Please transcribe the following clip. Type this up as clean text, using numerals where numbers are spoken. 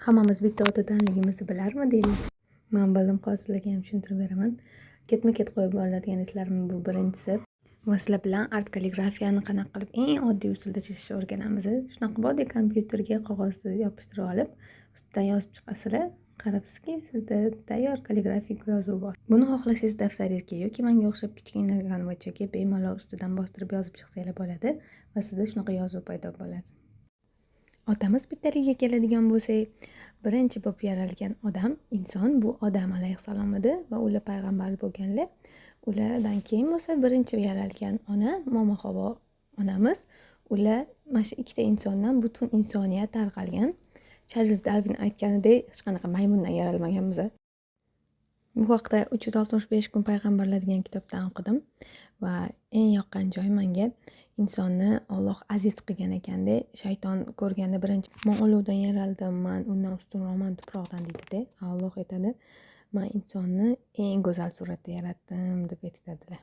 Hammamiz bitta otadanligimizni bilarmidingiz? Man bildim, hozir sizlarga ham tushuntirib beraman. Ketma-ket qo'yib boriladigan ishlarim bu birinchisi. Va sizlar bilan art kalligrafiyani qanaqa qilib eng oddiy usulda chizishni o'rganamiz. Shunaqa oddiy kompyuterga qog'ozni yopishtirib olib, ustidan yozib chiqasizlar. Qarabsizki, sizda tayyor kalligrafik yozuv bor. Buni xohlasangiz daftaringizga yoki menga o'xshab kichkina kanvachaga bemalol ustidan bostirib yozib chiqsanglar bo'ladi va sizda shunaqa yozuv paydo bo'ladi. Otamiz bittaligiga keladigan bo'lsak, birinchi bo'lib yaralgan odam, inson bu Odam alayhissalom edi va ular payg'ambar bo'lganlar. Ulardan keyin bo'lsa birinchi yaralgan ona Momo Havo onamiz. Ular mana shu ikkita insondan butun insoniyat tarqalgan. Charlz Darvin aytganidek, hech qanaqa maymundan yaralmaganmiz. Bu haqda 365 kun payg'ambarlar degan kitobdan o'qidim va eng yoqqan joyi menga insonni Alloh aziz qilgan ekanda, shayton ko'rganda birinchi "Man olovdan yaraldim, man undan ustunroqman tuproqdan" deydida. Alloh aytadi: "Man insonni eng go'zal suratda yaratdim" deb aytadilar.